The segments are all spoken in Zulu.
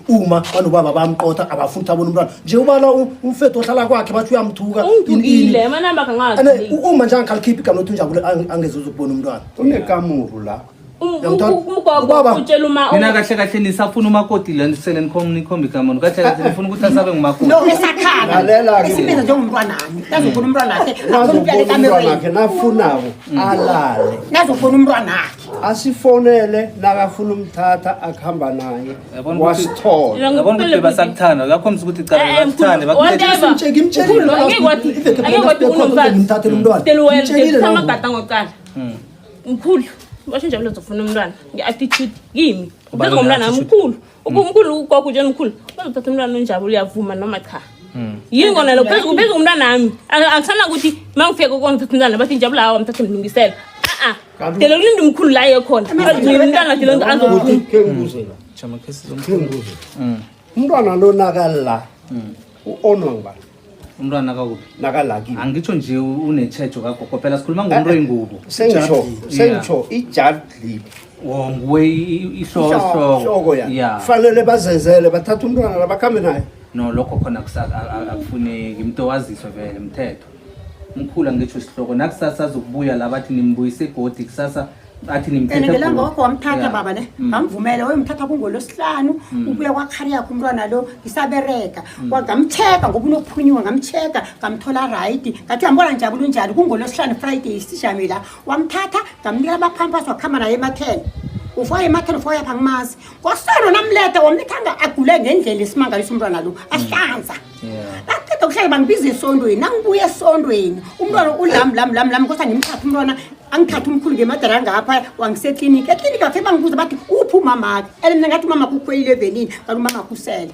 Uma banobaba bamqotha, abafuni ukuthi abone umntwana nje. Ubala umfethu ohlala kwakhe, bathi uyamthuka, ini, ini. Ungithukile amanamba. Ane Kangazi. Uma nje angikhalikhiphi igama lokuthi unjabule, angezuza ukubona umntwana. Unekamuru la. Uyangithola? Umgogo Ubaba. utshela uma Nina kahle kahle nisafuna umakoti la, sele nikhomba igama. Kahle kahle nifuna ukuthi asabe ngumakoti. No. Esakhala Lalela ke. esimbiza njengomntwanami, nazobona umntwanakhe, akhona ukuyala Nazobona ekamerweni. umntwanakhe nafunako alale. Nazobona umntwanakhe. Asifonele nakafuna umthatha, akuhamba naye. Yabona ukuthi- Wasithola. Yabona ukuthi basakuthanda, uyakhombisa ukuthi cha, bakuthande. Whatever. Ngimtshelile. Mkhulu, angeke wathi unomfazi. Ngimthathele umntwana. Tell well, Ngimtshelile tell lokho. amagadango kuqala. Mkhulu, basho njalo uzofuna umntwana nge-attitude kimi. Ubani Phezu komntwana une-attitude? mkhulu. Umkhulu, ugogo utshela umkhulu, bazothatha umntwana onjabule, uyavuma noma cha? Yini kona lo phezu komntwana wami? Akusana ukuthi uma ngifika kokongithatha umntwana bathi njabula, hawa mthathe, mlungisela. A-a. Dele kulinda umkhulu la ye khona. Mina umntwana dele azophuma. Khe ngibuze la. Jama khe Khe ngibuze. Umntwana lo nakala u-onwa ngubani? Umntwana kakuphi? Nakala kimi. Angitsho nje unetshejo kagogo, phela sikhuluma ngomuntu oyingubo. Sengisho, sengisho ijardli. Wo nguwe ihloko. Hloko ya. Ya. Fanele bazenzele, bathatha umntwana la bakhambe naye. No, lokho khona akufuneki umuntu owaziswe vele mthetho. Mkhulu, angitsho isihloko nakusasa azokubuya la, bathi nimbuyise egodi kusasa, athi And nimthethe. ngelanga wakho wamthatha. Baba ne ngamvumela wayomthatha kungolwesihlanu, ubuya kwakhari yakho umntwana lo ngisabereka. Ngamcheka ngoba unophunyuka, ngamcheka ngamthola right, ngathi uyambona njabula unjani. Kungolwesihlanu, Friday, sijame la, wamthatha, ngamnika amaphampas, wakuhamba naye ematheni, ufoya ematheni, ufoya pha ngimazi ngosolo namletha, wamlethanga agule ngendlela esimangaliso umntwana lo ahlanza. Baqeda ukuhlala bangibiza esondweni, nangibuya esondweni umntwana ulam lam lam lam, kosa ngimthathe umntwana, angithathe umkhulu ngemadara ngapha, wangisekliniki. Ekliniki bafike bangibuza bathi, "Uphi umamakhe?" And mina ngathi umamakhe ukhwelile evenini, kanti umamakhe usele,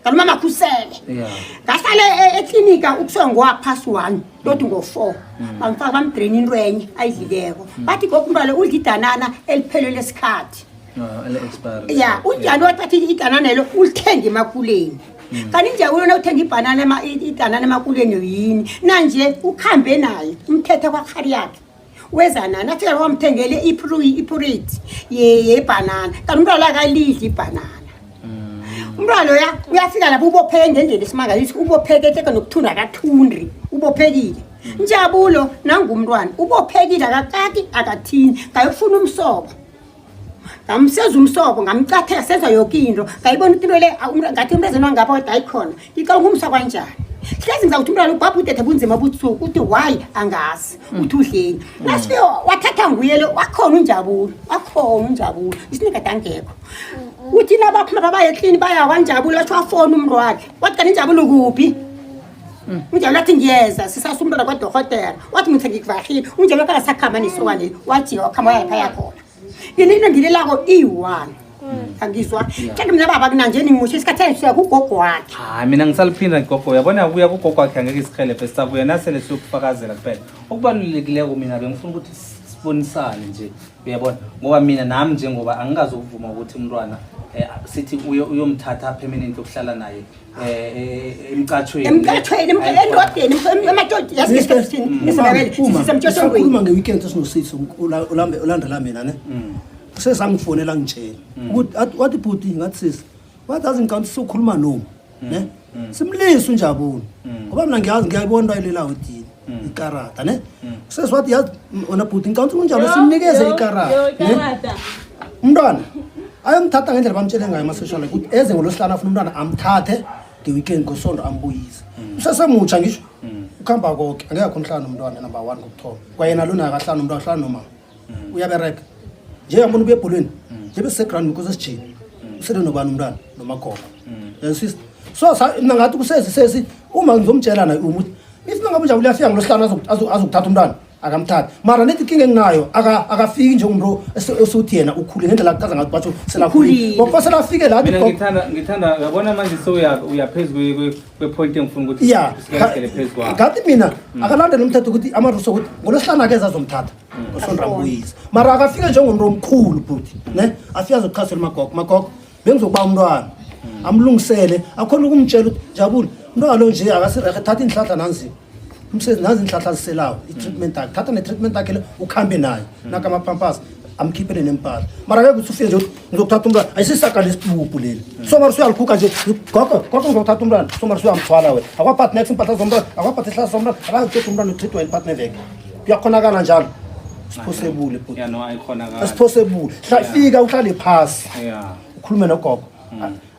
kanti umamakhe usele. Ngahlala eklinika ukusuka ngo-1:30 toti ngo-4, bangifaka bamdrain into enye ayidlileko. Bathi gogo umntwana udla idanana eliphelelwe isikhathi. No, ele-expire. Ya, unjani wathatha idanana lelo ulithenga emakuleni? Kanti nje uyona uthenga ibhanana idanana emakuleni yini? Nanje ukhambe naye umthetho kwakhari yakhe, weza nani, afika wamthengele ipuriti yebhanana, kanti umntwana lo akalidli ibhanana. Umntwana loya uyafika lapho ubopheke ngendlela esimangaliso, ubopheke teke nokuthunda akathundri, ubophekile. Njabulo nangumntwana ubophekile, akakaki, akathini. Ngayofuna umsobo, ngamseza umsobo, ngamcathela, senza yoke into. Ngayibona ukuthi into le ngathi umntazana wangapha kodwa ayikhona ngicela ngumsa kanjani. Hlezi ngizawuthi umntwana ubhabha udethe bunzima butsuku, uthi why angazi, uthi udleni. Nasifike wathatha nguye lo wakhona unjabulo, wakhona unjabulo isinikade angekho. Uthi nabaphuma babaye eklini baya kwanjabulo, wathi wafona umntu wakhe, wathi kanti injabulo kuphi? Unjabulo athi ngiyeza, sisasa umntwana kwadorhotera. Wathi mina ngikuvahile. Unjabulo akasakhamba nesoka leli, wajika wakhamba wayapha yakhona. Yena into engilelako iyi-one angizwa kanti mina baba kunanje ningimoshe isikhathi engisuka kugogo wakhe. Hayi, mina ngisaliphinda gogo, uyabona kuya kugogo wakhe angeke isihelebhe, sisabuya nasele siyokufakazela kuphela. Okubalulekileko mina bengifuna ukuthi sibonisane nje, uyabona, ngoba mina nami njengoba angikazi ukuvuma ukuthi umntwana sithi uyomthatha permanent ukuhlala naye emcatshweni. Emcatshweni, endodeni, ematoti, yazi ngesikhathi sithini isiNdebele sisemtshotshongweni. Sakhuluma nge-weekend esinosisi ulandela mina ne sesangifonela ngitshela ukuthi wathi bhuti, ngathi sisi, wathi azi ngicabanga ukuthi sokhuluma nomu ne simlise unjabulo, ngoba mina ngiyazi, ngiyayibona into ayilelayo edini ikarata ne. Sesi wathi yazi wena bhuti, ngicabanga ukuthi unjabulo simnikeze ikarata ne Ikarata. Umntwana ayomthatha ngendlela bamtshele ngayo ama-social worker ukuthi eze ngolwesihlanu afuna umntwana, amthathe nge-weekend, ngosondo ambuyise. Usesemutsha ngisho ukuhamba koke, angeke akhona uhlala nomntwana. Number one, kokuthoma kwayena lona akahlala nomntwana, uhlala nomama, uyabereka nje, yambona ubuya ebholweni nje besiseground because esijini usele nobani umntwana nomagogo. Sister, so mina ngathi kusesi sesi uma ngizomtshela naye uma ukuthi if nangabe unjabule uyafika ngolwesihlanu azokuthatha umntwana, akamthathi. Mara nethi inkinga enginayo akafiki njengomuntu esuthi yena ukhule ngendlela akuchaza ngathi batsho selakhulile. Ukhulile. Ngokufa selafike la. Mina ngithanda uyabona manje sewuya uyaphezu kwe-point engifuna ukuthi siberegele phezu kwayo. Ngathi mina akalandele umthetho ukuthi amaruso ukuthi ngolwesihlanu akeze azomthatha, ngosonto ambuyise. Mara akafike njengomuntu omkhulu bhuti ne afike azokuchazela umagogo, magogo bengizokuba umntwana, amlungisele, akhona ukumtshela ukuthi jabule umntwana lo nje akasirehe, thatha iinhlahla nanzi umsebenzi, nazi iinhlahla aziselawo, i-treatment yakhe, thatha ne-treatment yakhe le ukhambe nayo, naka amapampas. Amkhiphele nempahla, mara ngeke uthi ufike nje uthi ngizokuthatha umntwana. Ayisisaka lesibubhu leli, so mara usuyalikhukha nje, gogo, gogo, ngizokuthatha umntwana. So mara usuyamthwala wena, akwaphathi next impahla zomntwana, akwaphathi ihlahla zomntwana, akakuthetha umntwana, uthithwa yini phathi neveke. Kuyakhonakala njalo, siphosebule bhuti. Ya, no, ayikhonakala. Asiphosebule. Fika uhlale phasi, ukhulume nogogo,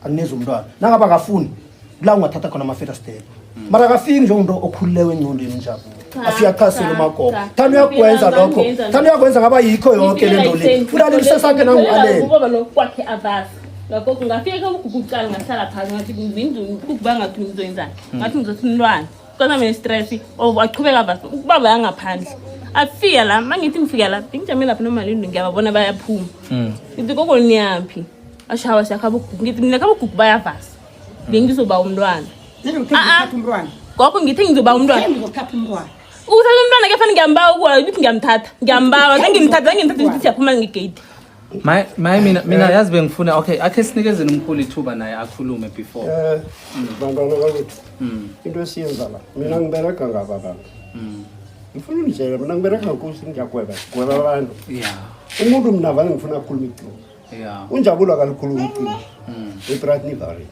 akuneze umntwana. Nangabe akafuni, kula ungathatha khona ama-further step, mara akafiki njengomuntu okhulileyo engcondweni njabo. Cha, Afike achasele cha, umagogo. cha. Thani uyakwenza Ngifika lokho. ngenza. Thani uyakwenza ngaba yikho yonke le nto le ulalelise sakhe nangu-alele. Ubaba lo kwakhe avasi ngakho ngafika kugugu kuqala, ngahlala phasi, ngathi ngizindlu kukuba ngathi ngizoyenzani, ngathi ngizothi umntwana kodwa mina stress or wachubeka avasi ubaba yangaphandle. Afika la, mangithi ngifika la, bengijame lapha nomalindo, ngiyababona bayaphuma. Ngithi, "Gogo, niyaphi?" Ashawa siyakhabogugu. Ngithi mina khabogugu bayavasa, bengizoba umntwana. Ah, ah. Ngizokuthatha umntwana. Gogo, ngithi ngizoba umntwana. Ngizokuthatha umntwana. Ukuthatha umntwana ke fane ngiyambawa ukuwa ukuthi ngiyamthatha, ngiyambawa, zangimthatha, zangimthatha, ngithi siyaphuma ngegate. Maye mina yazi bengifuna, okay, akhe sinikezeni umkhulu ithuba naye akhulume before. Bantwana bakwethu, into esiyenza la, mina ngiberega ngaba bantu. Ngifuna unitshela, mina ngiberega nkosi, ngiyagweba, gweba abantu. Umuntu mina vane ngifuna akhuluma iqiniso. Unjabulo akalikhuluma iqiniso ePratnivari.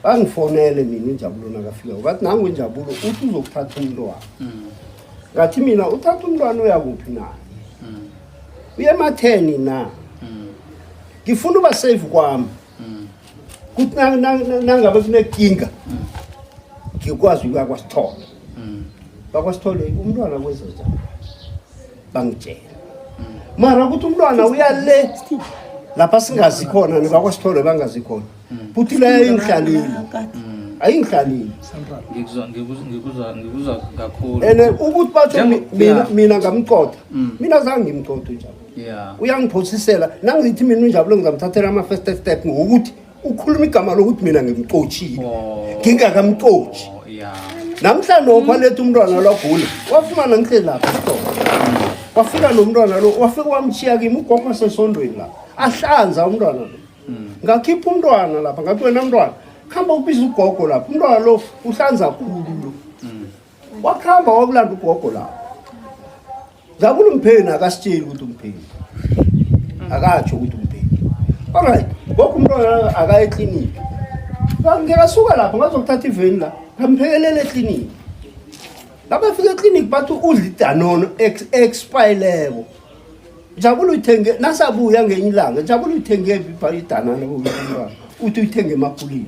Bangifonele mina unjabulo nakafika, bathi nangu injabulo uthi uzokuthatha umntwana. Ngathi mina, uthatha umntwana uyakuphi naye? Uye ematheni na? Ngifuna uba safe kwami kuthi nangabe kunenkinga ngikwazi ukuya kwaSithole. BakwaSithole umntwana kwenza njani, bangitshela. Mara ukuthi umntwana uya le lapha singazi khona, nebakwaSithole bangazi khona futhi, leyo ingihlalile, ayingihlalile. Ngikuzwa kakhulu. And ukuthi batho mina mina ngamqotha, mina zange ngimqotha unjalo. Uyangiphosisela nangithi mina unjabulo ngizamthathela ama-first step ngokuthi ukhuluma igama lokuthi mina ngimcotshile, ngingakamcotshi. Namhla nokho aletha umntwana lwagula, wafumana ngihleli lapha esitolo, wafika nomntwana lo, wafika wamchiya kimi ugogo sesondweni lapha, ahlanza umntwana lo. Ngakhipha umntwana lapha, ngathi, "Wena mntwana, khamba ubiza ugogo lapha, umntwana lo uhlanza khulu lo." Wakuhamba wakulanda ugogo lapha. Zabula umpheni, akasitsheli ukuthi umpheni, akatsho ukuthi umpheni. Alright, gogo, umntwana akaye ekliniki. Ngiyasuka lapho ngazokuthatha iveni la, ngamphekelela ekliniki. Labafika ekliniki bathi udla idanono expireleko. Jabula uyithenge nasabuya ngenye ilanga. Jabula uyithenge phi idanano umntwana? Uthi uyithenge emakulini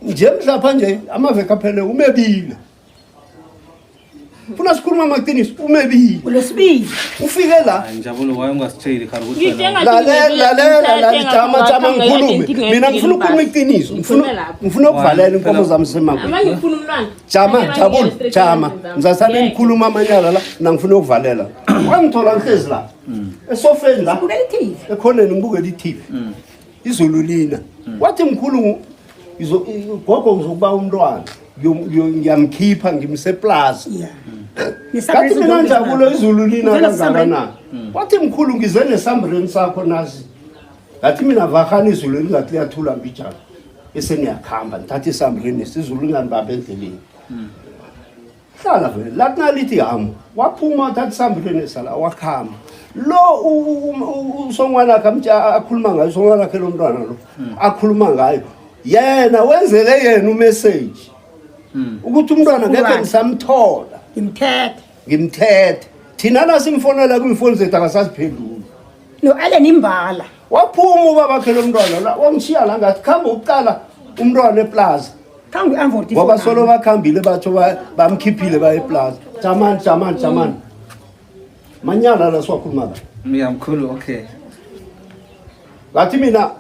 nje mhlapha nje amaveki aphele umebile. Funa sikhuluma amaqiniso, umebile. Ulosibili. Ufike la. Hayi, Njabulo, waye ungasitsheli khari ukuthi Ngithe wena- Lalela, lalela, lalela, jama, jama, ngikhulume. Mina ngifuna ukukhuluma iqiniso, ngifuna ukuvalela inkomo zami semakweni. Ama ngifuna umntwana. Jama, Jabula, jama, ngizasale ngikhuluma amanyala la. Mina ngifuna ukuvalela. Wangithola ngihlezi la esofeni la. Bukela i-TV. Ekhoneni ngibukela i-TV. Izulu lina. Wathi, "Mkhulu, gogo, ngizokuba umntwana. Ngiyamkhipha ngimseplaza." Ngathi mina, "Njabulo, izulu lina kangakanani?" Wathi, "Mkhulu, ngize nesambreni sakho nasi." Ngathi mina, "Vahani, izulu lingathi liyathula mbijana bese niyakhamba, nithatha isambreni, izulu linganibambi endleleni. Hlala vele." Lathi nalithi hamu, waphuma, wathatha isambreni sala, wakhamba. Lo usongwanakhe akhuluma ngayo, usongwanakhe lo mntwana lo akhuluma ngayo, yena wenzele yena umessage ukuthi umntwana ngekhe ngisamthola. Ngimthethe. Ngimthethe. Thina nasimfonela kwiimfoni zethu akasaziphenduli. No-allen imbala. Waphuma ubabakhe lo mntwana la, wangishiya la. Ngathi, "Khamba ukuqala umntwana eplaza." Khange u-amvoti. Ngoba solo bakhambile, batsho bamkhiphile baye eplaza. Jamani, jamani, jamani, manyala la siwakhuluma la. Ya, mkhulu, okay. Ngathi mina,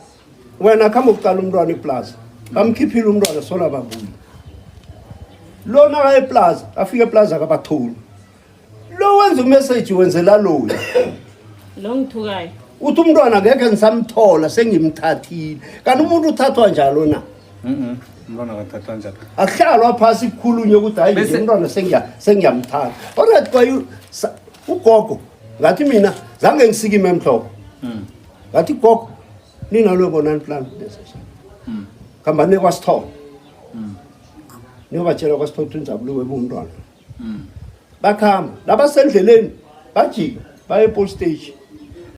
"Wena khamba ukuqala umntwana eplaza." Bamkhiphile umntwana, sola babuye. Lona akaye eplaza, afike eplaza akabatholi. Lo wenza umessage, wenzela loyo. Lo ngithukayo. Uthi umntwana ngekhe ngisamthola, sengimthathile. Kanti umuntu uthathwa njalo na? Umntwana akathathwa njalo. Akuhlalwa phasi kukhulunywe ukuthi hayi nje umntwana sengiyamthatha. Alright, kwayu ugogo, ngathi mina zange ngisikime emhloko. Ngathi, "Gogo, ninalo bonani plan, khamba nekwasithola, niyobatshela kwasithola ukuthi unjabulo webe umntwana." Bakhamba, labasendleleni bajika. Baye epolice station.